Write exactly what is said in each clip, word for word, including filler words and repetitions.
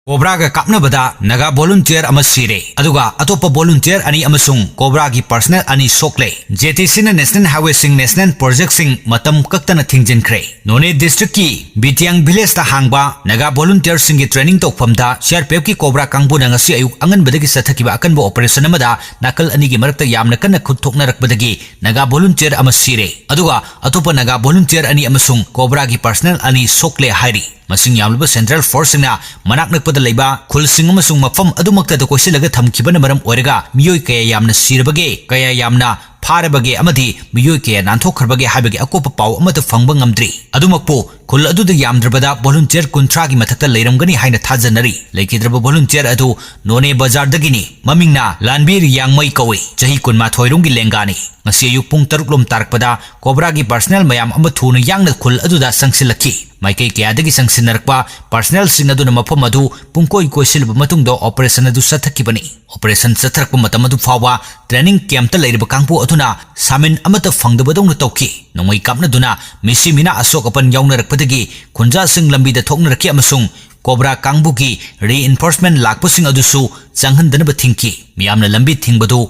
ꯀꯣꯕ꯭ꯔꯥꯒ ꯀꯥꯞꯅꯕꯗ Naga volunteer ꯑꯃ ꯁꯤꯔꯦ, ꯑꯗꯨꯒ ꯑꯇꯣꯞꯄ volunteer ꯑꯅꯤ ꯑꯃꯁꯨꯡ ꯀꯣꯕ꯭ꯔꯥꯒꯤ personnel ꯑꯅꯤ ꯁꯣꯛꯂꯦ꯫ ꯖꯦ ꯇꯤ ꯁꯤꯅ national highwayꯁꯤꯡ, national projectꯁꯤꯡ ꯃꯇꯝ ꯀꯛꯇꯅ ꯊꯤꯡꯖꯤꯟꯈ꯭ꯔꯦ꯫ ꯅꯣꯅꯦ districtꯀꯤ ꯕꯤꯇꯤꯌꯥꯡ villageꯇ ꯍꯥꯡꯕ Naga volunteerꯁꯤꯡꯒꯤ training ꯇꯧꯐꯝꯗ C R P ꯑꯦꯐꯀꯤ cobra ꯀꯥꯡꯕꯨꯅ ꯉꯁꯤ ꯑꯌꯨꯛ ꯑꯉꯟꯕꯗꯒꯤ ꯆꯠꯊꯈꯤꯕ ꯑꯀꯟꯕ operation ꯑꯃꯗ ꯅꯥꯀꯜ ꯑꯅꯤꯒꯤ ꯃꯔꯛꯇ ꯌꯥꯝꯅ ꯀꯟꯅ ꯈꯨꯠ ꯊꯣꯛꯅꯔꯛꯄꯗꯒꯤ ꯅꯥꯒꯥ volunteer ꯑꯃ ꯁꯤꯔꯦ, ꯑꯗꯨꯒ ꯑꯇꯣꯞꯄ ꯅꯥꯒꯥ volunteer ꯑꯅꯤ ꯑꯃꯁꯨꯡ ꯀꯣꯕ꯭ꯔꯥꯒꯤ personnel ꯑꯅꯤ ꯁꯣꯛꯂꯦ ꯍꯥꯏꯔꯤ꯫ ꯃꯁꯤꯡ ꯌꯥꯝꯂꯕ central forceꯁꯤꯡꯅ ꯃꯅꯥꯛ ꯅꯛꯄꯗ ꯂꯩꯕ ꯈꯨꯜꯁꯤꯡ ꯑꯃꯁꯨꯡ ꯃꯐꯝ ꯑꯗꯨꯃꯛꯇꯗ ꯀꯣꯏꯁꯤꯜꯂꯒ ꯊꯝꯈꯤꯕꯅ ꯃꯔꯝ ꯑꯣꯏꯔꯒ ꯃꯤꯑꯣꯏ ꯀꯌꯥ ꯌꯥꯝꯅ ꯁꯤꯔꯕꯒꯦ, ꯀꯌꯥ ꯌꯥꯝꯅ ꯐꯥꯔꯕꯒꯦ ꯑꯃꯗꯤ ꯃꯤꯑꯣꯏ ꯀꯌꯥ ꯅꯥꯟꯊꯣꯛꯈ꯭ꯔꯕꯒꯦ ꯍꯥꯏꯕꯒꯤ ꯑꯀꯨꯞꯄ ꯄꯥꯎ ꯑꯃꯠꯇ ꯐꯪꯕ ꯉꯝꯗ꯭ꯔꯤ꯫ ꯑꯗꯨꯃꯛꯄꯨ, ꯈꯨꯜ ꯑꯗꯨꯗ ꯌꯥꯝꯗ꯭ꯔꯕꯗ volunteer ꯀꯨꯟꯊ꯭ꯔꯥꯒꯤ ꯃꯊꯛꯇ ꯂꯩꯔꯝꯒꯅꯤ ꯍꯥꯏꯅ ꯊꯥꯖꯅꯔꯤ꯫ ꯂꯩꯈꯤꯗ꯭ꯔꯕ volunteer ꯑꯗꯨ ꯅꯣꯅꯦ ꯕꯖꯥꯔꯗꯒꯤꯅꯤ꯫ ꯃꯃꯤꯡꯅ ꯂꯥꯟꯕꯤꯔ ꯌꯥꯡꯃꯩ ꯀꯧꯏ꯫ ꯆꯍꯤ ꯀꯨꯟꯃꯥꯊꯣꯏ ꯔꯣꯝꯒꯤ ꯂꯦꯡꯒꯥꯅꯤ꯫ ꯉꯁꯤ ꯑꯌꯨꯛ ꯄꯨꯡ ꯇꯔꯨꯛ ꯂꯣꯝ ꯇꯥꯔꯛꯄꯗ ꯀꯣꯕ꯭ꯔꯥꯒꯤ personnel ꯃꯌꯥꯝ ꯑꯃ ꯊꯨꯅ ꯌꯥꯡꯅ ꯈꯨꯜ ꯑꯗꯨꯗ ꯆꯪꯁꯤꯜꯂꯛꯈꯤ꯫ ꯃꯥꯏꯀꯩ ꯀꯌꯥꯗꯒꯤ ꯆꯪꯁꯤꯟꯅꯔꯛꯄ personnelꯁꯤꯡ ꯑꯗꯨꯅ ꯃꯐꯝ ꯑꯗꯨ ꯄꯨꯡꯀꯣꯏ ꯀꯣꯏꯁꯤꯜꯂꯕ ꯃꯇꯨꯡꯗ operation ꯑꯗꯨ ꯆꯠꯊꯈꯤꯕꯅꯤ꯫ Operation ꯆꯠꯊꯔꯛꯄ ꯃꯇꯝ ꯑꯗꯨ ꯐꯥꯎꯕ training campꯇ ꯂꯩꯔꯤꯕ ꯀꯥꯡꯕꯨ ꯑꯗꯨꯅ ꯁꯥꯃꯤꯟ ꯑꯃꯠꯇ ꯐꯪꯗꯕꯗꯧꯅ ꯇꯧꯈꯤ꯫ ꯅꯣꯡꯃꯩ ꯀꯥꯞꯅꯗꯨꯅ ꯃꯤꯁꯤ ꯃꯤꯅꯥ ꯑꯁꯣꯛ ꯑꯄꯟ ꯌꯥꯎꯅꯔꯛꯄꯗꯒꯤ ꯈꯨꯟꯖꯥꯁꯤꯡ ꯂꯝꯕꯤꯗ ꯊꯣꯛꯅꯔꯛꯈꯤ ꯑꯃꯁꯨꯡ ꯀꯣꯕ꯭ꯔꯥ ꯀꯥꯡꯕꯨꯒꯤ reinforcement ꯂꯥꯛꯄꯁꯤꯡ ꯑꯗꯨꯁꯨ ꯆꯪꯍꯟꯗꯅꯕ ꯊꯤꯡꯈꯤ꯫ ꯃꯤꯌꯥꯝꯅ ꯂꯝꯕꯤ ꯊꯤꯡꯕꯗꯨ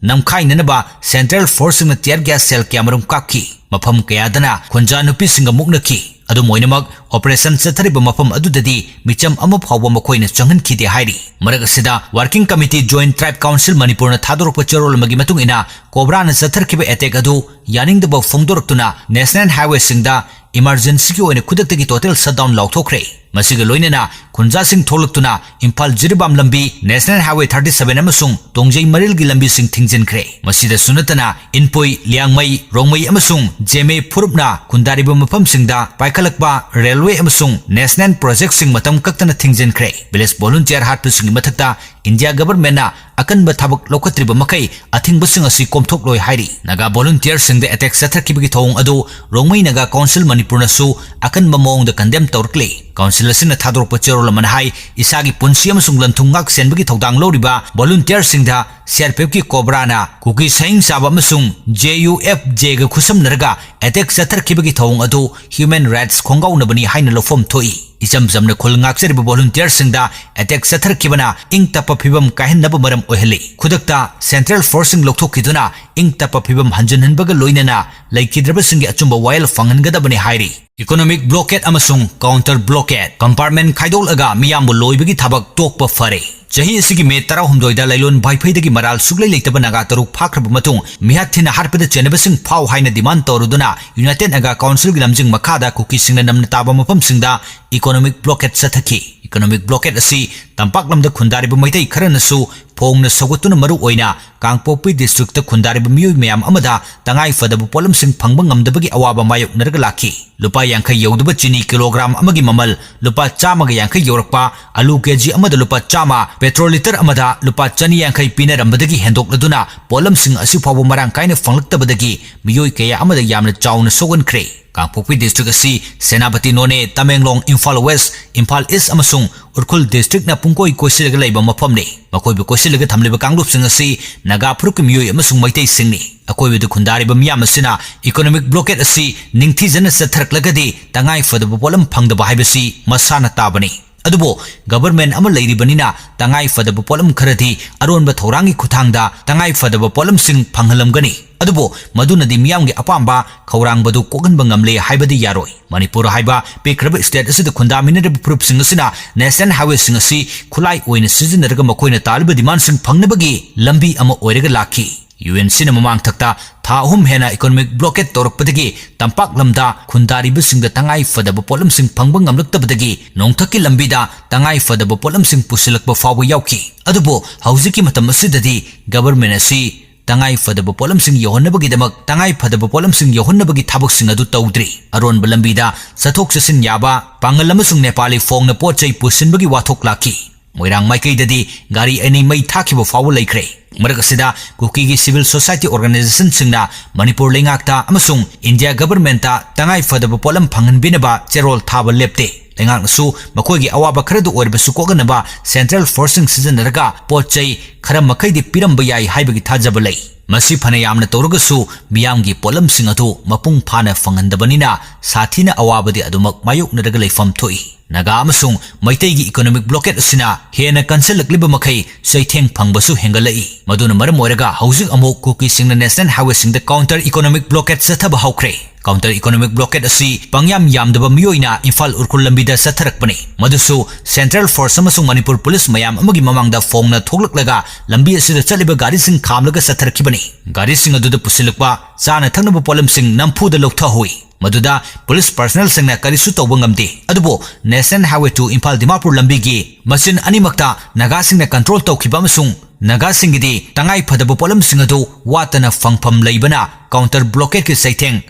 ꯅꯝꯈꯥꯏꯅꯅꯕ central forceꯁꯤꯡꯅ tear gas shell ꯀꯌꯥꯃꯔꯨꯝ ꯀꯥꯞꯈꯤ꯫ ꯃꯐꯝ ꯀꯌꯥꯗꯅ ꯈꯨꯟꯖꯥ ꯅꯨꯄꯤꯁꯤꯡꯒ ꯃꯨꯛꯅꯈꯤ꯫ ꯑꯗꯨꯝ ꯑꯣꯏꯅꯃꯛ, operation ꯆꯠꯊꯔꯤꯕ ꯃꯐꯝ ꯑꯗꯨꯗꯗꯤ ꯃꯤꯆꯝ ꯑꯃ ꯐꯥꯎꯕ ꯃꯈꯣꯏꯅ ꯆꯪꯍꯟꯈꯤꯗꯦ ꯍꯥꯏꯔꯤ꯫ ꯃꯔꯛ ꯑꯁꯤꯗ, Working Committee Joint Tribe Council ꯃꯅꯤꯄꯨꯔꯅ ꯊꯥꯗꯣꯔꯛꯄ ꯆꯦꯔꯣꯜ ꯑꯃꯒꯤ ꯃꯇꯨꯡ ꯏꯟꯅ, ꯀꯣꯕ꯭ꯔꯥꯅ ꯆꯠꯊꯔꯛꯈꯤꯕ attack ꯑꯗꯨ ꯌꯥꯅꯤꯡꯗꯕ ꯐꯣꯡꯗꯣꯔꯛꯇꯨꯅ national highwayꯁꯤꯡꯗ emergencyꯒꯤ ꯑꯣꯏꯅ ꯈꯨꯗꯛꯇꯒꯤ total shutdown ꯂꯥꯎꯊꯣꯛꯈ꯭ꯔꯦ꯫ ꯃꯁꯤꯒ ꯂꯣꯏꯅꯅ ꯈꯨꯟꯖꯥꯁꯤꯡ ꯊꯣꯛꯂꯛꯇꯨꯅ ꯏꯝꯐꯥꯜ ꯖꯤꯔꯤꯕꯥꯝ ꯂꯝꯕꯤ, national highway thirty seven ꯑꯃꯁꯨꯡ ꯇꯣꯡꯖꯩ ꯃꯔꯤꯜꯒꯤ ꯂꯝꯕꯤꯁꯤꯡ ꯊꯤꯡꯖꯤꯟꯈ꯭ꯔꯦ꯫ ꯃꯁꯤꯗꯁꯨ ꯅꯠꯇꯅ ꯏꯟꯄꯣꯏ, ꯂꯤꯌꯥꯡꯃꯩ, ꯔꯣꯡꯃꯩ ꯑꯃꯁꯨꯡ ꯖꯦꯃꯦ ꯐꯨꯔꯨꯞꯅ ꯈꯨꯟꯗꯥꯔꯤꯕ ꯃꯐꯝꯁꯤꯡꯗ ꯄꯥꯏꯈꯠꯂꯛꯄ railway ꯑꯃꯁꯨꯡ national projectꯁꯤꯡ ꯃꯇꯝ ꯀꯛꯇꯅ ꯊꯤꯡꯖꯤꯟꯈ꯭ꯔꯦ꯫ Village volunteer ꯍꯥꯠꯄꯁꯤꯡꯒꯤ ꯃꯊꯛꯇ India governmentꯅ ꯑꯀꯟꯕ ꯊꯕꯛ ꯂꯧꯈꯠꯇ꯭ꯔꯤꯕ ꯃꯈꯩ ꯑꯊꯤꯡꯕꯁꯤꯡ ꯑꯁꯤ ꯀꯣꯝꯊꯣꯛꯂꯣꯏ ꯍꯥꯏꯔꯤ꯫ ꯅꯥꯒꯥ volunteerꯁꯤꯡꯗ attack ꯆꯠꯊꯔꯛꯈꯤꯕꯒꯤ ꯊꯧꯑꯣꯡ ꯑꯗꯨ ꯔꯣꯡꯃꯩ ꯅꯥꯒꯥ Council ꯃꯅꯤꯄꯨꯔꯅꯁꯨ ꯑꯀꯟꯕ ꯃꯑꯣꯡꯗ condemn ꯇꯧꯔꯛꯂꯤ꯫ Council ꯑꯁꯤꯅ ꯊꯥꯗꯣꯔꯛꯄ ꯆꯦꯔꯣꯜ ꯑꯃꯅ ꯍꯥꯏ, ꯏꯁꯥꯒꯤ ꯄꯨꯟꯁꯤ ꯑꯃꯁꯨꯡ ꯂꯟ-ꯊꯨꯝ ꯉꯥꯛ-ꯁꯦꯟꯕꯒꯤ ꯊꯧꯗꯥꯡ ꯂꯧꯔꯤꯕ volunteerꯁꯤꯡꯗ CRPFꯀꯤ COBRAꯅ ꯀꯨꯀꯤ ꯁꯍꯤꯡ ꯆꯥꯕ ꯑꯃꯁꯨꯡ JUFJꯒ ꯈꯨꯠꯁꯝꯅꯔꯒ attack ꯆꯠꯊꯔꯛꯈꯤꯕꯒꯤ ꯊꯧꯑꯣꯡ ꯑꯗꯨ human rights ꯈꯣꯡꯒꯥꯎꯅꯕꯅꯤ ꯍꯥꯏꯅ ꯂꯧꯐꯝ ꯊꯣꯛꯏ꯫ ꯏꯆꯝ ꯆꯝꯅ ꯈꯨꯜ ꯉꯥꯛꯆꯔꯤꯕ volunteerꯁꯤꯡꯗ attack ꯆꯠꯊꯔꯛꯈꯤꯕꯅ ꯏꯪ ꯇꯞꯄ ꯐꯤꯕꯝ ꯀꯥꯏꯍꯟꯅꯕ ꯃꯔꯝ ꯑꯣꯏꯍꯜꯂꯤ꯫ ꯈꯨꯗꯛꯇ central forceꯁꯤꯡ ꯂꯧꯊꯣꯛꯈꯤꯗꯨꯅ ꯏꯪ ꯇꯞꯄ ꯐꯤꯕꯝ ꯍꯟꯖꯤꯟꯍꯟꯕꯒ ꯂꯣꯏꯅꯅ ꯂꯩꯈꯤꯗ꯭ꯔꯕꯁꯤꯡꯒꯤ ꯑꯆꯨꯝꯕ ꯋꯥꯌꯦꯜ ꯐꯪꯍꯟꯒꯗꯕꯅꯤ ꯍꯥꯏꯔꯤ꯫ Economic blockade ꯑꯃꯁꯨꯡ counter blockade, compartment ꯈꯥꯏꯗꯣꯛꯂꯒ ꯃꯤꯌꯥꯝꯕꯨ ꯂꯣꯏꯕꯒꯤ ꯊꯕꯛ ꯇꯣꯛꯄ ꯐꯔꯦ꯫ ꯆꯍꯤ ꯑꯁꯤꯒꯤ ꯃꯦ ꯇꯔꯥꯍꯨꯝꯗꯣꯏꯗ ꯂꯥꯏꯂꯣꯟ ꯚꯥꯏꯐꯩꯗꯒꯤ ꯃꯔꯥꯜ ꯁꯨꯛꯂꯩ ꯂꯩꯇꯕ ꯅꯥꯒꯥ ꯇꯔꯨꯛ ꯐꯥꯈ꯭ꯔꯕ ꯃꯇꯨꯡ, ꯃꯤꯍꯥꯠ ꯊꯤꯅ ꯍꯥꯠꯄꯗ ꯆꯦꯟꯅꯕꯁꯤꯡ ꯐꯥꯎ ꯍꯥꯏꯅ demand ꯇꯧꯔꯗꯨꯅ United Naga Councilꯒꯤ ꯂꯝꯖꯤꯡ ꯃꯈꯥꯗ ꯀꯨꯀꯤꯁꯤꯡꯅ ꯅꯝꯅ ꯇꯥꯕ ꯃꯐꯝꯁꯤꯡꯗ economic blockade ꯆꯠꯊꯈꯤ꯫ Economic blockade ꯑꯁꯤ ꯇꯝꯄꯥꯛ ꯂꯝꯗ ꯈꯨꯟꯗꯥꯔꯤꯕ ꯃꯩꯇꯩ ꯈꯔꯅꯁꯨ ꯐꯣꯡꯅ ꯁꯧꯒꯠꯇꯨꯅ ꯃꯔꯨ ꯑꯣꯏꯅ ꯀꯥꯡꯄꯣꯛꯄꯤ districtꯇ ꯈꯨꯟꯗꯥꯔꯤꯕ ꯃꯤꯑꯣꯏ ꯃꯌꯥꯝ ꯑꯃꯗ ꯇꯉꯥꯏ ꯐꯗꯕ ꯄꯣꯠꯂꯝꯁꯤꯡ ꯐꯪꯕ ꯉꯝꯗꯕꯒꯤ ꯑꯋꯥꯕ ꯃꯥꯌꯣꯛꯅꯔꯒ ꯂꯥꯛꯈꯤ꯫ ꯂꯨꯄꯥ ꯌꯥꯡꯈꯩ ꯌꯧꯗꯕ ꯆꯤꯅꯤ kilogram ꯑꯃꯒꯤ ꯃꯃꯜ ꯂꯨꯄꯥ ꯆꯥꯝꯃꯒ ꯌꯥꯡꯈꯩ ꯌꯧꯔꯛꯄ, ꯑꯂꯨ KG ꯑꯃꯗ ꯂꯨꯄꯥ ꯆꯥꯝꯃ, petrol litre ꯑꯃꯗ ꯂꯨꯄꯥ ꯆꯅꯤ ꯌꯥꯡꯈꯩ ꯄꯤꯅꯔꯝꯕꯗꯒꯤ ꯍꯦꯟꯗꯣꯛꯂꯗꯨꯅ ꯄꯣꯠꯂꯝꯁꯤꯡ ꯑꯁꯤ ꯐꯥꯎꯕ ꯃꯔꯥꯡ ꯀꯥꯏꯅ ꯐꯪꯂꯛꯇꯕꯗꯒꯤ ꯃꯤꯑꯣꯏ ꯀꯌꯥ ꯑꯃꯗ ꯌꯥꯝꯅ ꯆꯥꯎꯅ ꯁꯣꯛꯍꯟꯈ꯭ꯔꯦ꯫ ꯀꯥꯡꯄꯣꯛꯄꯤ district ꯑꯁꯤ ꯁꯦꯅꯥꯄꯇꯤ, ꯅꯣꯅꯦ, ꯇꯃꯦꯡꯂꯣꯡ, ꯏꯝꯐꯥꯜ West, ꯏꯝꯐꯥꯜ East ꯑꯃꯁꯨꯡ ꯎꯔꯈꯨꯜ districtꯅ ꯄꯨꯡꯀꯣꯏ ꯀꯣꯏꯁꯤꯜꯂꯒ ꯂꯩꯕ ꯃꯐꯝꯅꯤ꯫ ꯃꯈꯣꯏꯕꯨ ꯀꯣꯏꯁꯤꯜꯂꯒ ꯊꯝꯂꯤꯕ ꯀꯥꯡꯂꯨꯞꯁꯤꯡ ꯑꯁꯤ ꯅꯥꯒꯥ ꯐꯨꯔꯨꯞꯀꯤ ꯃꯤꯑꯣꯏ ꯑꯃꯁꯨꯡ ꯃꯩꯇꯩꯁꯤꯡꯅꯤ꯫ ꯑꯀꯣꯏꯕꯗ ꯈꯨꯟꯗꯥꯔꯤꯕ ꯃꯤꯌꯥꯝ ꯑꯁꯤꯅ economic blockade ꯑꯁꯤ ꯅꯤꯡꯊꯤꯖꯅ ꯆꯠꯊꯔꯛꯂꯒꯗꯤ ꯇꯉꯥꯏ ꯐꯗꯕ ꯄꯣꯠꯂꯝ ꯐꯪꯗꯕ ꯍꯥꯏꯕꯁꯤ ꯃꯁꯥꯅ ꯇꯥꯕꯅꯤ꯫ ꯑꯗꯨꯕꯨ government ꯑꯃ ꯂꯩꯔꯤꯕꯅꯤꯅ ꯇꯉꯥꯏ ꯐꯗꯕ ꯄꯣꯠꯂꯝ ꯈꯔꯗꯤ ꯑꯔꯣꯟꯕ ꯊꯧꯔꯥꯡꯒꯤ ꯈꯨꯠꯊꯥꯡꯗ ꯇꯉꯥꯏ ꯐꯗꯕ ꯄꯣꯠꯂꯝꯁꯤꯡ ꯐꯪꯍꯜꯂꯝꯒꯅꯤ꯫ ꯑꯗꯨꯕꯨ ꯃꯗꯨꯅꯗꯤ ꯃꯤꯌꯥꯝꯒꯤ ꯑꯄꯥꯝꯕ ꯈꯧꯔꯥꯡꯕꯗꯨ ꯀꯣꯛꯍꯟꯕ ꯉꯝꯂꯦ ꯍꯥꯏꯕꯗꯤ ꯌꯥꯔꯣꯏ꯫ ꯃꯅꯤꯄꯨꯔ ꯍꯥꯏꯕ ꯄꯤꯛꯈ꯭ꯔꯕ state ꯑꯁꯤꯗ ꯈꯨꯟꯗꯥꯃꯤꯟꯅꯔꯤꯕ ꯐꯨꯔꯨꯞꯁꯤꯡ ꯑꯁꯤꯅ national highwayꯁꯤꯡ ꯑꯁꯤ ꯈꯨꯠꯂꯥꯏ ꯑꯣꯏꯅ ꯁꯤꯖꯤꯟꯅꯔꯒ ꯃꯈꯣꯏꯅ ꯇꯥꯜꯂꯤꯕ demandꯁꯤꯡ ꯐꯪꯅꯕꯒꯤ ꯂꯝꯕꯤ ꯑꯃ ꯑꯣꯏꯔꯒ ꯂꯥꯛꯈꯤ꯫ UNCꯅ ꯃꯃꯥꯡꯊꯛꯇ ꯊꯥ ꯑꯍꯨꯝ ꯍꯦꯟꯅ economic blockade ꯇꯧꯔꯛꯄꯗꯒꯤ ꯇꯝꯄꯥꯛ ꯂꯝꯗ ꯈꯨꯟꯗꯥꯔꯤꯕꯁꯤꯡꯗ ꯇꯉꯥꯏ ꯐꯗꯕ ꯄꯣꯠꯂꯝꯁꯤꯡ ꯐꯪꯕ ꯉꯝꯂꯛꯇꯕꯗꯒꯤ ꯅꯣꯡꯊꯛꯀꯤ ꯂꯝꯕꯤꯗ ꯇꯉꯥꯏ ꯐꯗꯕ ꯄꯣꯠꯂꯝꯁꯤꯡ ꯄꯨꯁꯤꯜꯂꯛꯄ ꯐꯥꯎꯕ ꯌꯥꯎꯈꯤ꯫ ꯑꯗꯨꯕꯨ ꯍꯧꯖꯤꯛꯀꯤ ꯃꯇꯝ ꯑꯁꯤꯗꯗꯤ government ꯑꯁꯤ ꯇꯉꯥꯏ ꯐꯗꯕ ꯄꯣꯠꯂꯝꯁꯤꯡ ꯌꯧꯍꯟꯅꯕꯒꯤꯗꯃꯛ ꯇꯉꯥꯏ ꯐꯗꯕ ꯄꯣꯠꯂꯝꯁꯤꯡ ꯌꯧꯍꯟꯅꯕꯒꯤ ꯊꯕꯛꯁꯤꯡ ꯑꯗꯨ ꯇꯧꯗ꯭ꯔꯤ꯫ ꯑꯔꯣꯟꯕ ꯂꯝꯕꯤꯗ ꯆꯠꯊꯣꯛ ꯆꯠꯁꯤꯟ ꯌꯥꯕ ꯄꯥꯡꯒꯜ ꯑꯃꯁꯨꯡ ꯅꯦꯄꯥꯂꯤ ꯐꯣꯡꯅ ꯄꯣꯠ ꯆꯩ ꯄꯨꯁꯤꯟꯕꯒꯤ ꯋꯥꯊꯣꯛ ꯂꯥꯛꯈꯤ꯫ ꯃꯣꯏꯔꯥꯡ ꯃꯥꯏꯀꯩꯗꯗꯤ ꯒꯥꯔꯤ ꯑꯅꯤ ꯃꯩ ꯊꯥꯈꯤꯕ ꯐꯥꯎꯕ ꯂꯩꯈ꯭ꯔꯦ꯫ ꯃꯔꯛ ꯑꯁꯤꯗ ꯀꯨꯀꯤꯒꯤ civil society organizationꯁꯤꯡꯅ ꯃꯅꯤꯄꯨꯔ ꯂꯩꯉꯥꯛꯇ ꯑꯃꯁꯨꯡ India governmentꯇ ꯇꯉꯥꯏ ꯐꯗꯕ ꯄꯣꯠꯂꯝ ꯐꯪꯍꯟꯕꯤꯅꯕ ꯆꯦꯔꯣꯜ ꯊꯥꯕ ꯂꯦꯞꯇꯦ꯫ ꯂꯩꯉꯥꯛꯅꯁꯨ ꯃꯈꯣꯏꯒꯤ ꯑꯋꯥꯕ ꯈꯔꯗ ꯑꯣꯏꯔꯕꯁꯨ ꯀꯣꯛꯅꯅꯕ central forceꯁꯤꯡ ꯁꯤꯖꯤꯟꯅꯔꯒ ꯄꯣꯠ ꯆꯩ ꯈꯔ ꯃꯈꯩꯗꯤ ꯄꯤꯔꯝꯕ ꯌꯥꯏ ꯍꯥꯏꯕꯒꯤ ꯊꯥꯖꯕ ꯂꯩ꯫ ꯃꯁꯤ ꯐꯅ ꯌꯥꯝꯅ ꯇꯧꯔꯒꯁꯨ ꯃꯤꯌꯥꯝꯒꯤ ꯄꯣꯠꯂꯝꯁꯤꯡ ꯑꯗꯨ ꯃꯄꯨꯡ ꯐꯥꯅ ꯐꯪꯍꯟꯗꯕꯅꯤꯅ ꯁꯥꯊꯤꯅ ꯑꯋꯥꯕꯗꯤ ꯑꯗꯨꯃꯛ ꯃꯥꯌꯣꯛꯅꯔꯒ ꯂꯩꯐꯝ ꯊꯣꯛꯏ꯫ ꯅꯥꯒꯥ ꯑꯃꯁꯨꯡ ꯃꯩꯇꯩꯒꯤ economic blockade ꯑꯁꯤꯅ ꯍꯦꯟꯅ ꯀꯟꯁꯤꯜꯂꯛꯂꯤꯕ ꯃꯈꯩ ꯆꯩꯊꯦꯡ ꯐꯪꯕꯁꯨ ꯍꯦꯟꯒꯠꯂꯛꯏ꯫ ꯃꯗꯨꯅ ꯃꯔꯝ ꯑꯣꯏꯔꯒ ꯍꯧꯖꯤꯛ ꯑꯃꯨꯛ ꯀꯨꯀꯤꯁꯤꯡꯅ national highwayꯁꯤꯡꯗ counter economic blockade ꯆꯠꯊꯕ ꯍꯧꯈ꯭ꯔꯦ꯫ Counter economic blockade ꯑꯁꯤ ꯄꯪꯌꯥꯝ ꯌꯥꯝꯗꯕ ꯃꯤꯑꯣꯏꯅ ꯏꯝꯐꯥꯜ ꯎꯈ꯭ꯔꯨꯜ ꯂꯝꯕꯤꯗ ꯆꯠꯊꯔꯛꯄꯅꯤ꯫ ꯃꯗꯨꯁꯨ central force ꯑꯃꯁꯨꯡ ꯃꯅꯤꯄꯨꯔ ꯄꯨꯂꯤꯁ ꯃꯌꯥꯝ ꯑꯃꯒꯤ ꯃꯃꯥꯡꯗ ꯐꯣꯡꯅ ꯊꯣꯛꯂꯛꯂꯒ ꯂꯝꯕꯤ ꯑꯁꯤꯗ ꯆꯠꯂꯤꯕ ꯒꯥꯔꯤꯁꯤꯡ ꯈꯥꯝꯂꯒ ꯆꯠꯊꯔꯛꯈꯤꯕꯅꯤ꯫ ꯒꯥꯔꯤꯁꯤꯡ ꯑꯗꯨꯗ ꯄꯨꯁꯤꯜꯂꯛꯄ ꯆꯥꯅ ꯊꯛꯅꯕ ꯄꯣꯠꯂꯝꯁꯤꯡ ꯅꯝꯐꯨꯗ ꯂꯧꯊꯍꯧꯏ꯫ ꯃꯗꯨꯗ ꯄꯨꯂꯤꯁ personnelꯁꯤꯡꯅ ꯀꯔꯤꯁꯨ ꯇꯧꯕ ꯉꯝꯗꯦ꯫ ꯑꯗꯨꯕꯨ national highway to Imphal Dimapur ꯂꯝꯕꯤꯒꯤ ꯃꯆꯤꯟ ꯑꯅꯤꯃꯛꯇ ꯅꯥꯒꯥꯁꯤꯡꯅ control ꯇꯧꯈꯤꯕ ꯑꯃꯁꯨꯡ ꯅꯥꯒꯥꯁꯤꯡꯒꯤꯗꯤ ꯇꯉꯥꯏ ꯐꯗꯕ ꯄꯣꯠꯂꯝꯁꯤꯡ ꯑꯗꯨ ꯋꯥꯠꯇꯅ ꯐꯪꯐꯝ ꯂꯩꯕꯅ counter blockadeꯀꯤ ꯆꯩꯊꯦꯡ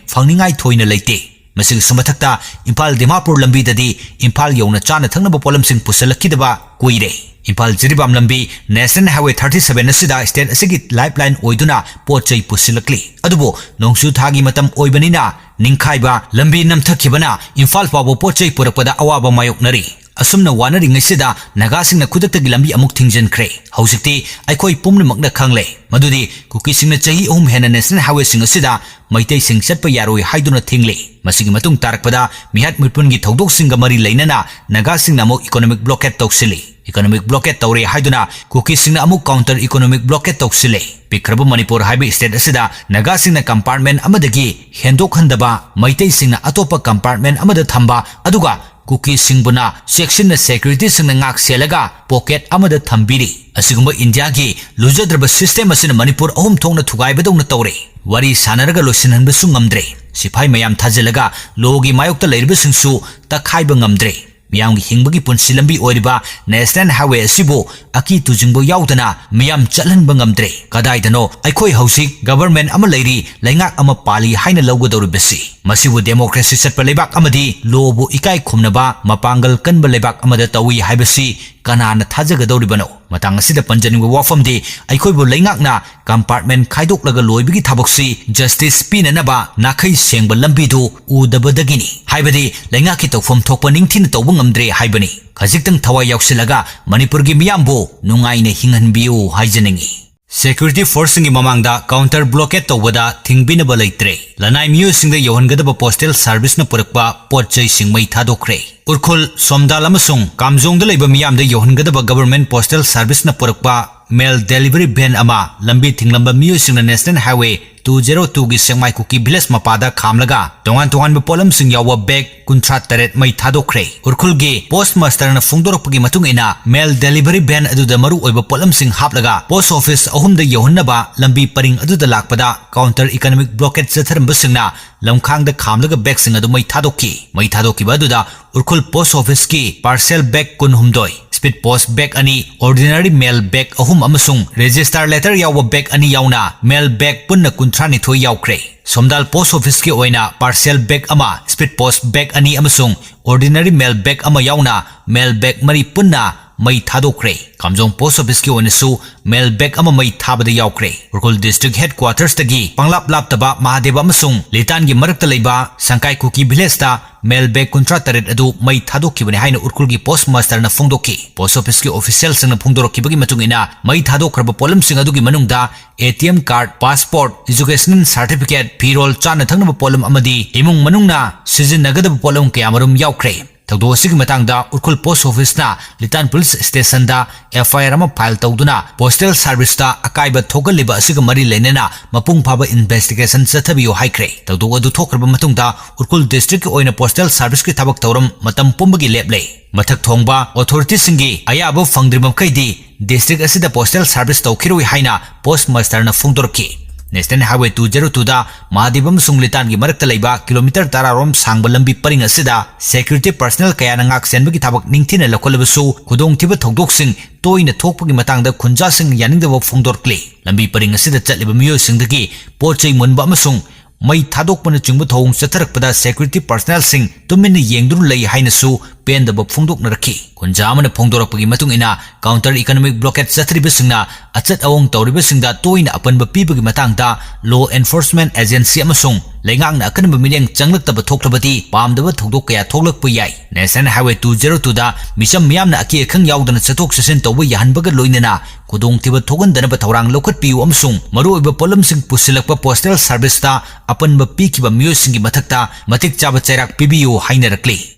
ꯐꯪꯅꯤꯡꯉꯥꯏ ꯊꯣꯏꯅ ꯂꯩꯇꯦ꯫ ꯃꯁꯤꯒꯤꯁꯨ ꯃꯊꯛꯇ ꯏꯝꯐꯥꯜ ꯗꯤꯃꯥꯄꯨꯔ ꯂꯝꯕꯤꯗꯗꯤ ꯏꯝꯐꯥꯜ ꯌꯧꯅ ꯆꯥꯅ ꯊꯛꯅꯕ ꯄꯣꯠꯂꯝꯁꯤꯡ ꯄꯨꯁꯤꯜꯂꯛꯈꯤꯗꯕ ꯀꯨꯏꯔꯦ꯫ ꯏꯝꯐꯥꯜ ꯖꯤꯔꯤꯕꯥꯝ ꯂꯝꯕꯤ national highway thirty seven ꯑꯁꯤꯗ state ꯑꯁꯤꯒꯤ lifeline ꯑꯣꯏꯗꯨꯅ ꯄꯣꯠ ꯆꯩ ꯄꯨꯁꯤꯜꯂꯛꯂꯤ꯫ ꯑꯗꯨꯕꯨ ꯅꯣꯡꯖꯨ ꯊꯥꯒꯤ ꯃꯇꯝ ꯑꯣꯏꯕꯅꯤꯅ ꯅꯤꯡꯈꯥꯏꯕ ꯂꯝꯕꯤ ꯅꯝꯊꯈꯤꯕꯅ ꯏꯝꯐꯥꯜ ꯐꯥꯎꯕ ꯄꯣꯠ ꯆꯩ ꯄꯨꯔꯛꯄꯗ ꯑꯋꯥꯕ ꯃꯥꯌꯣꯛꯅꯔꯤ꯫ ꯑꯁꯨꯝꯅ ꯋꯥꯅꯔꯤꯉꯩꯁꯤꯗ ꯅꯥꯒꯥꯁꯤꯡꯅ ꯈꯨꯗꯛꯇꯒꯤ ꯂꯝꯕꯤ ꯑꯃꯨꯛ ꯊꯤꯡꯖꯤꯟꯈ꯭ꯔꯦ꯫ ꯍꯧꯖꯤꯛꯇꯤ ꯑꯩꯈꯣꯏ ꯄꯨꯝꯅꯃꯛꯅ ꯈꯪꯂꯦ ꯃꯗꯨꯗꯤ ꯀꯨꯀꯤꯁꯤꯡꯅ ꯆꯍꯤ ꯑꯍꯨꯝ ꯍꯦꯟꯅ national highwayꯁꯤꯡ ꯑꯁꯤꯗ ꯃꯩꯇꯩꯁꯤꯡ ꯆꯠꯄ ꯌꯥꯔꯣꯏ ꯍꯥꯏꯗꯨꯅ ꯊꯤꯡꯂꯤ꯫ ꯃꯁꯤꯒꯤ ꯃꯇꯨꯡ ꯇꯥꯔꯛꯄꯗ ꯃꯤꯍꯥꯠ ꯃꯤꯄꯨꯟꯒꯤ ꯊꯧꯗꯣꯛꯁꯤꯡꯒ ꯃꯔꯤ ꯂꯩꯅꯅ ꯅꯥꯒꯥꯁꯤꯡꯅ ꯑꯃꯨꯛ economic blockade ꯇꯧꯁꯤꯜꯂꯤ꯫ Economic blockade ꯇꯧꯔꯦ ꯍꯥꯏꯗꯨꯅ ꯀꯨꯀꯤꯁꯤꯡꯅ ꯑꯃꯨꯛ counter economic blockade ꯇꯧꯁꯤꯜꯂꯦ꯫ ꯄꯤꯛꯈ꯭ꯔꯕ ꯃꯅꯤꯄꯨꯔ ꯍꯥꯏꯕ state ꯑꯁꯤꯗ ꯅꯥꯒꯥꯁꯤꯡꯅ compartment ꯑꯃꯗꯒꯤ ꯍꯦꯟꯗꯣꯛꯍꯟꯗꯕ, ꯃꯩꯇꯩꯁꯤꯡꯅ ꯑꯇꯣꯞꯄ compartment ꯑꯃꯗ ꯊꯝꯕ, ꯑꯗꯨꯒ ꯀꯨꯀꯤꯁꯤꯡꯕꯨꯅ ꯆꯦꯛꯁꯤꯟꯅ securityꯁꯤꯡꯅ ꯉꯥꯛ ꯁꯦꯜꯂꯒ pocket ꯑꯃꯗ ꯊꯝꯕꯤꯔꯤ꯫ ꯑꯁꯤꯒꯨꯝꯕ ꯏꯟꯗꯤꯌꯥꯒꯤ ꯂꯨꯖꯗ꯭ꯔꯕ system ꯑꯁꯤꯅ ꯃꯅꯤꯄꯨꯔ ꯑꯍꯨꯝ ꯊꯣꯛꯅ ꯊꯨꯒꯥꯏꯕꯗꯧꯅ ꯇꯧꯔꯦ꯫ ꯋꯥꯔꯤ ꯁꯥꯟꯅꯔꯒ ꯂꯣꯏꯁꯤꯟꯍꯟꯕꯁꯨ ꯉꯝꯗ꯭ꯔꯦ꯫ ꯁꯤꯐꯥꯏ ꯃꯌꯥꯝ ꯊꯥꯖꯤꯜꯂꯒ lawꯒꯤ ꯃꯥꯌꯣꯛꯇ ꯂꯩꯔꯤꯕꯁꯤꯡꯁꯨ ꯇꯛꯈꯥꯏꯕ ꯉꯝꯗ꯭ꯔꯦ꯫ ꯃꯤꯌꯥꯝꯒꯤ ꯍꯤꯡꯕꯒꯤ ꯄꯨꯟꯁꯤ ꯂꯝꯕꯤ ꯑꯣꯏꯔꯤꯕ national highway ꯑꯁꯤꯕꯨ ꯑꯀꯤ ꯇꯨꯖꯤꯡꯕ ꯌꯥꯎꯗꯅ ꯃꯤꯌꯥꯝ ꯆꯠꯍꯟꯕ ꯉꯝꯗ꯭ꯔꯦ꯫ ꯀꯗꯥꯏꯗꯅꯣ ꯑꯩꯈꯣꯏ ꯍꯧꯖꯤꯛ government ꯑꯃ ꯂꯩꯔꯤ, ꯂꯩꯉꯥꯛ ꯑꯃ ꯄꯥꯜꯂꯤ ꯍꯥꯏꯅ ꯂꯧꯒꯗꯧꯔꯤꯕꯁꯤ? ꯃꯁꯤꯕꯨ ꯗꯦꯃꯣꯀ꯭ꯔꯦꯁꯤ ꯆꯠꯄ ꯂꯩꯕꯥꯛ ꯑꯃꯗꯤ ꯂꯣꯕꯨ ꯏꯀꯥꯏ ꯈꯨꯝꯅꯕ ꯃꯄꯥꯡꯒꯜ ꯀꯟꯕ ꯂꯩꯕꯥꯛ ꯑꯃꯗ ꯇꯧꯏ ꯍꯥꯏꯕꯁꯤ ꯀꯅꯥꯅ ꯊꯥꯖꯒꯗꯧꯔꯤꯕꯅꯣ? ꯃꯇꯥꯡ ꯑꯁꯤꯗ ꯄꯟꯖꯅꯤꯡꯕ ꯋꯥꯐꯝꯗꯤ, ꯑꯩꯈꯣꯏꯕꯨ ꯂꯩꯉꯥꯛꯅ ꯀꯝꯄꯥꯔꯠꯃꯦꯟ ꯈꯥꯏꯗꯣꯛꯂꯒ ꯂꯣꯏꯕꯒꯤ ꯊꯕꯛꯁꯤ ꯖꯁꯇꯤꯁ ꯄꯤꯅꯅꯕ ꯅꯥꯈꯩ ꯁꯦꯡꯕ ꯂꯝꯕꯤꯗꯨ ꯎꯗꯕꯗꯒꯤꯅꯤ ꯍꯥꯏꯕꯗꯤ ꯂꯩꯉꯥꯛꯀꯤ ꯇꯧꯐꯝ ꯊꯣꯛꯄ ꯅꯤꯡꯊꯤꯅ ꯇꯧꯕ ꯉꯝꯗ꯭ꯔꯦ ꯍꯥꯏꯕꯅꯤ꯫ ꯈꯖꯤꯛꯇꯪ ꯊꯋꯥꯏ ꯌꯥꯎꯁꯤꯜꯂꯒ ꯃꯅꯤꯄꯨꯔꯒꯤ ꯃꯤꯌꯥꯝꯕꯨ ꯅꯨꯡꯉꯥꯏꯅ ꯍꯤꯡꯍꯟꯕꯤꯌꯨ ꯍꯥꯏꯖꯅꯤꯡꯏ꯫ ꯁꯦꯀ꯭ꯌꯨꯔꯤꯇꯤ ꯐꯣꯔꯁꯁꯤꯡꯒꯤ ꯃꯃꯥꯡꯗ ꯀꯥꯎꯟꯇꯔ ꯕ꯭ꯂꯣꯀꯦꯠ ꯇꯧꯕꯗ ꯊꯤꯡꯕꯤꯅꯕ ꯂꯩꯇ꯭ꯔꯦ꯫ ꯂꯅꯥꯏ ꯃꯤꯑꯣꯏꯁꯤꯡꯗ ꯌꯧꯍꯟꯒꯗꯕ ꯄꯣꯁꯇꯦꯜ ꯁꯥꯔꯚꯤꯁꯅ ꯄꯨꯔꯛꯄ ꯄꯣꯠ ꯆꯩꯁꯤꯡ ꯃꯩ ꯊꯥꯗꯣꯛꯈ꯭ꯔꯦ꯫ ꯎꯔꯈꯨꯜ, ꯁꯣꯝꯗꯥꯜ ꯑꯃꯁꯨꯡ ꯀꯥꯝꯖꯣꯡꯗ ꯂꯩꯕ ꯃꯤꯌꯥꯝꯗ ꯌꯧꯍꯟꯒꯗꯕ ꯒꯕꯔꯃꯦꯟ ꯄꯣꯁꯇꯦꯜ ꯁꯥꯔꯚꯤꯁꯅ ꯄꯨꯔꯛꯄ ꯃꯦꯜ ꯗꯦꯂꯤꯚꯔꯤ ꯚꯦꯟ ꯑꯃ ꯂꯝꯕꯤ ꯊꯤꯡꯂꯝꯕ ꯃꯤꯑꯣꯏꯁꯤꯡꯅ ꯅꯦꯁꯅꯦꯜ ꯍꯥꯏꯋꯦ ꯇꯨ ꯖꯦꯔꯣ ꯇꯨꯒꯤ ꯁꯦꯛꯃꯥꯏ ꯀꯨꯀꯤ ꯚꯤꯂꯦꯖ ꯃꯄꯥꯗ ꯈꯥꯝꯂꯒ ꯇꯣꯉꯥꯟ ꯇꯣꯉꯥꯟꯕ ꯄꯣꯠꯂꯝꯁꯤꯡ ꯌꯥꯎꯕ ꯕꯦꯒ ꯀꯨꯟꯊ꯭ꯔꯥ ꯇꯔꯦꯠ ꯃꯩ ꯊꯥꯗꯣꯛꯈ꯭ꯔꯦ꯫ ꯎꯔꯈꯨꯜꯒꯤ ꯄꯣꯁ ꯃꯥꯁꯇꯔꯅ ꯐꯣꯡꯗꯣꯔꯛꯄꯒꯤ ꯃꯇꯨꯡ ꯏꯟꯅ, ꯃꯦꯜ ꯗꯦꯂꯤꯚꯔꯤ ꯚꯦꯟ ꯑꯗꯨꯗ ꯃꯔꯨ ꯑꯣꯏꯕ ꯄꯣꯠꯂꯝꯁꯤꯡ ꯍꯥꯞꯂꯒ ꯄꯣꯁ ꯑꯣꯐꯤꯁ ꯑꯍꯨꯝꯗ ꯌꯧꯍꯟꯅꯕ ꯂꯝꯕꯤ ꯄꯔꯤꯡ ꯑꯗꯨꯗ ꯂꯥꯛꯄꯗ ꯀꯥꯎꯟꯇꯔ ꯏꯀꯣꯅꯣꯃꯤꯛ ꯕ꯭ꯂꯣꯀꯦꯠ ꯆꯠꯊꯔꯝꯕꯁꯤꯡꯅ ꯂꯝꯈꯥꯡꯗ ꯈꯥꯝꯂꯒ ꯕꯦꯒꯁꯤꯡ ꯑꯗꯨ ꯃꯩ ꯊꯥꯗꯣꯛꯈꯤ꯫ ꯃꯩ ꯊꯥꯗꯣꯛꯈꯤꯕ ꯑꯗꯨꯗ ꯎꯔꯈꯨꯜ ꯄꯣꯁ ꯑꯣꯐꯤꯁꯀꯤ ꯄꯥꯔꯁꯦꯜ ꯕꯦꯒ ꯀꯨꯟꯍꯨꯝꯗꯣꯏ, ꯁ꯭ꯄꯤꯗ ꯄꯣꯁ ꯕꯦꯒ ꯑꯅꯤ, ꯑꯣꯔꯗꯤꯅꯔꯤ ꯃꯦꯜ ꯕꯦꯒ ꯑꯍꯨꯝ ꯑꯃꯁꯨꯡ ꯔꯦꯖꯤꯁꯇꯥꯔ ꯂꯦꯇꯔ ꯌꯥꯎꯕ ꯕꯦꯒ ꯑꯅꯤ ꯌꯥꯎꯅ ꯃꯦꯜ ꯕꯦꯒ ꯄꯨꯟꯅ ꯀꯨꯟꯊ꯭ꯔꯥꯅꯤꯊꯣꯏ ꯌꯥꯎꯈ꯭ꯔꯦ꯫ ꯁꯣꯝꯗꯥꯜ ꯄꯣꯁ ꯑꯣꯐꯤꯁꯀꯤ ꯑꯣꯏꯅ ꯄꯥꯔꯁꯦꯜ ꯕꯦꯒ ꯑꯃ, ꯁ꯭ꯄꯤꯗ ꯄꯣꯁ ꯕꯦꯒ ꯑꯅꯤ ꯑꯃꯁꯨꯡ ꯑꯣꯔꯗꯤꯅꯔꯤ ꯃꯦꯜ ꯕꯦꯒ ꯑꯃ ꯌꯥꯎꯅ ꯃꯦꯜ ꯕꯦꯒ ꯃꯔꯤ ꯄꯨꯟꯅ ꯃꯩ ꯊꯥꯗꯣꯛꯈ꯭ꯔꯦ꯫ ꯀꯥꯝꯖꯣꯡ ꯄꯣꯁ ꯑꯣꯐꯤꯁꯀꯤ ꯑꯣꯏꯅꯁꯨ ꯃꯦꯜ ꯕꯦꯒ ꯑꯃ ꯃꯩ ꯊꯥꯕꯗ ꯌꯥꯎꯈ꯭ꯔꯦ꯫ ꯎꯔꯈꯨꯜ ꯗꯤꯁꯇ꯭ꯔꯤꯛ ꯍꯦꯗꯀ꯭ꯋꯥꯇꯔꯁꯇꯒꯤ ꯄꯪꯂꯥꯞ ꯂꯥꯞꯇꯕ ꯃꯍꯥꯗꯦꯕ ꯑꯃꯁꯨꯡ ꯂꯤꯇꯥꯟꯒꯤ ꯃꯔꯛꯇ ꯂꯩꯕ ꯁꯪꯀꯥꯏ ꯀꯨꯀꯤ ꯚꯤꯂꯦꯖꯇ ꯃꯦꯜ ꯕꯦꯒ ꯀꯨꯟꯊ꯭ꯔꯥ ꯇꯔꯦꯠ ꯑꯗꯨ ꯃꯩ ꯊꯥꯗꯣꯛꯈꯤꯕꯅꯤ ꯍꯥꯏꯅ ꯎꯔꯈꯨꯜꯒꯤ ꯄꯣꯁ ꯃꯥꯁꯇꯔꯅ ꯐꯣꯡꯗꯣꯛꯈꯤ꯫ ꯄꯣꯁ ꯑꯣꯐꯤꯁꯀꯤ ꯑꯣꯐꯤꯁꯤꯌꯦꯜꯁꯤꯡꯅ ꯐꯣꯡꯗꯣꯔꯛꯈꯤꯕꯒꯤ ꯃꯇꯨꯡ ꯏꯟꯅ, ꯃꯩ ꯊꯥꯗꯣꯛꯈ꯭ꯔꯕ ꯄꯣꯠꯂꯝꯁꯤꯡ ꯑꯗꯨꯒꯤ ꯃꯅꯨꯡꯗ A T M card, passport, educational certificate, ꯐꯤꯔꯣꯜ, ꯆꯥꯅ ꯊꯛꯅꯕ ꯄꯣꯠꯂꯝ ꯑꯃꯗꯤ ꯏꯃꯨꯡ ꯃꯅꯨꯡꯅ ꯁꯤꯖꯤꯟꯅꯒꯗꯕ ꯄꯣꯠꯂꯝ ꯀꯌꯥꯃꯔꯨꯝ ꯌꯥꯎꯈ꯭ꯔꯦ꯫ ꯊꯧꯗꯣꯛ ꯑꯁꯤꯒꯤ ꯃꯇꯥꯡꯗ ꯎꯔꯈꯨꯜ ꯄꯣꯁ ꯑꯣꯐꯤꯁꯅ ꯂꯤꯇꯥꯟ ꯄꯨꯂꯤꯁ ꯁ꯭ꯇꯦꯁꯟꯗ ꯑꯦꯐ ꯑꯥꯏ ꯑꯥꯔ ꯑꯃ ꯐꯥꯏꯜ ꯇꯧꯗꯨꯅ ꯄꯣꯁꯇꯦꯜ ꯁꯥꯔꯚꯤꯁꯇ ꯑꯀꯥꯏꯕ ꯊꯣꯛꯍꯜꯂꯤꯕ ꯑꯁꯤꯒ ꯃꯔꯤ ꯂꯩꯅꯅ ꯃꯄꯨꯡ ꯐꯥꯕ ꯏꯟꯚꯦꯁꯇꯤꯒꯦꯁꯟ ꯆꯠꯊꯕꯤꯌꯨ ꯍꯥꯏꯈ꯭ꯔꯦ꯫ ꯊꯧꯗꯣꯛ ꯑꯗꯨ ꯊꯣꯛꯈ꯭ꯔꯕ ꯃꯇꯨꯡꯗ ꯎꯔꯈꯨꯜ ꯗꯤꯁꯇ꯭ꯔꯤꯛꯀꯤ ꯑꯣꯏꯅ ꯄꯣꯁꯇꯦꯜ ꯁꯥꯔꯚꯤꯁꯀꯤ ꯊꯕꯛ ꯊꯧꯔꯝ ꯃꯇꯝ ꯄꯨꯝꯕꯒꯤ ꯂꯦꯞꯂꯦ꯫ ꯃꯊꯛ ꯊꯣꯡꯕ ꯑꯣꯊꯣꯔꯤꯇꯤꯁꯤꯡꯒꯤ ꯑꯌꯥꯕ ꯐꯪꯗ꯭ꯔꯤ ꯃꯈꯩꯗꯤ ꯗꯤꯁꯇ꯭ꯔꯤꯛ ꯑꯁꯤꯗ ꯄꯣꯁꯇꯦꯜ ꯁꯥꯔꯚꯤꯁ ꯇꯧꯈꯤꯔꯣꯏ ꯍꯥꯏꯅ ꯄꯣꯁ ꯃꯥꯁꯇꯔꯅ ꯐꯣꯡꯗꯣꯔꯛꯈꯤ꯫ ꯅꯦꯁꯅꯦꯜ ꯍꯥꯏꯋꯦ ꯇꯨ ꯖꯦꯔꯣ ꯇꯨꯗ ꯃꯍꯥꯗꯦꯕ ꯑꯃꯁꯨꯡ ꯂꯤꯇꯥꯟꯒꯤ ꯃꯔꯛꯇ ꯂꯩꯕ ꯀꯤꯂꯣꯃꯤꯇꯔ ꯇꯔꯥꯔꯣꯝ ꯁꯥꯡꯕ ꯂꯝꯕꯤ ꯄꯔꯤꯡ ꯑꯁꯤꯗ ꯁꯦꯀ꯭ꯌꯨꯔꯤꯇꯤ ꯄꯔꯁꯅꯦꯜ ꯀꯌꯥꯅ ꯉꯥꯛ ꯁꯦꯟꯕꯒꯤ ꯊꯕꯛ ꯅꯤꯡꯊꯤꯅ ꯂꯧꯈꯠꯂꯕꯁꯨ, ꯈꯨꯗꯣꯡꯊꯤꯕ ꯊꯧꯗꯣꯛꯁꯤꯡ ꯇꯣꯏꯅ ꯊꯣꯛꯄꯒꯤ ꯃꯇꯥꯡꯗ ꯈꯨꯟꯖꯥꯁꯤꯡꯅ ꯌꯥꯅꯤꯡꯗꯕ ꯐꯣꯡꯗꯣꯔꯛꯂꯤ꯫ ꯂꯝꯕꯤ ꯄꯔꯤꯡ ꯑꯁꯤꯗ ꯆꯠꯂꯤꯕ ꯃꯤꯑꯣꯏꯁꯤꯡꯗꯒꯤ ꯄꯣꯠ ꯆꯩ ꯃꯨꯟꯕ ꯑꯃꯁꯨꯡ ꯃꯩ ꯊꯥꯗꯣꯛꯄꯅꯆꯤꯡꯕ ꯊꯧꯑꯣꯡ ꯆꯠꯊꯔꯛꯄꯗ security personnelꯁꯤꯡ ꯇꯨꯃꯤꯟꯅ ꯌꯦꯡꯗꯨꯅ ꯂꯩ ꯍꯥꯏꯅꯁꯨ ꯄꯦꯟꯗꯕ ꯐꯣꯡꯗꯣꯛꯅꯔꯛꯈꯤ꯫ ꯈꯨꯟꯖꯥ ꯑꯃꯅ ꯐꯣꯡꯗꯣꯔꯛꯄꯒꯤ ꯃꯇꯨꯡ ꯏꯟꯅ, counter economic blockade ꯆꯠꯊꯔꯤꯕꯁꯤꯡꯅ ꯑꯆꯠ ꯑꯋꯣꯡ ꯇꯧꯔꯤꯕꯁꯤꯡꯗ ꯇꯣꯏꯅ ꯑꯄꯟꯕ ꯄꯤꯕꯒꯤ ꯃꯇꯥꯡꯗ law enforcement agency ꯑꯃꯁꯨꯡ ꯂꯩꯉꯥꯛꯅ ꯑꯀꯟꯕ ꯃꯤꯠꯌꯦꯡ ꯆꯪꯂꯛꯇꯕ ꯊꯣꯛꯂꯕꯗꯤ ꯄꯥꯝꯗꯕ ꯊꯧꯗꯣꯛ ꯀꯌꯥ ꯊꯣꯛꯂꯛꯄ ꯌꯥꯏ꯫ National Highway two zero twoꯗ ꯃꯤꯆꯝ ꯃꯤꯌꯥꯝꯅ ꯑꯀꯤ ꯑꯈꯪ ꯌꯥꯎꯗꯅ ꯆꯠꯊꯣꯛ ꯆꯠꯁꯤꯟ ꯇꯧꯕ ꯌꯥꯍꯟꯕꯒ ꯂꯣꯏꯅꯅ ꯈꯨꯗꯣꯡꯊꯤꯕ ꯊꯣꯛꯍꯟꯗꯅꯕ ꯊꯧꯔꯥꯡ ꯂꯧꯈꯠꯄꯤꯌꯨ ꯑꯃꯁꯨꯡ ꯃꯔꯨꯑꯣꯏꯕ ꯄꯣꯠꯂꯝꯁꯤꯡ ꯄꯨꯁꯤꯜꯂꯛꯄ postal serviceꯇ ꯑꯄꯟꯕ ꯄꯤꯈꯤꯕ ꯃꯤꯑꯣꯏꯁꯤꯡꯒꯤ ꯃꯊꯛꯇ ꯃꯇꯤꯛ ꯆꯥꯕ ꯆꯩꯔꯥꯛ ꯄꯤꯕꯤꯌꯨ ꯍꯥꯏꯅꯔꯛꯂꯤ꯫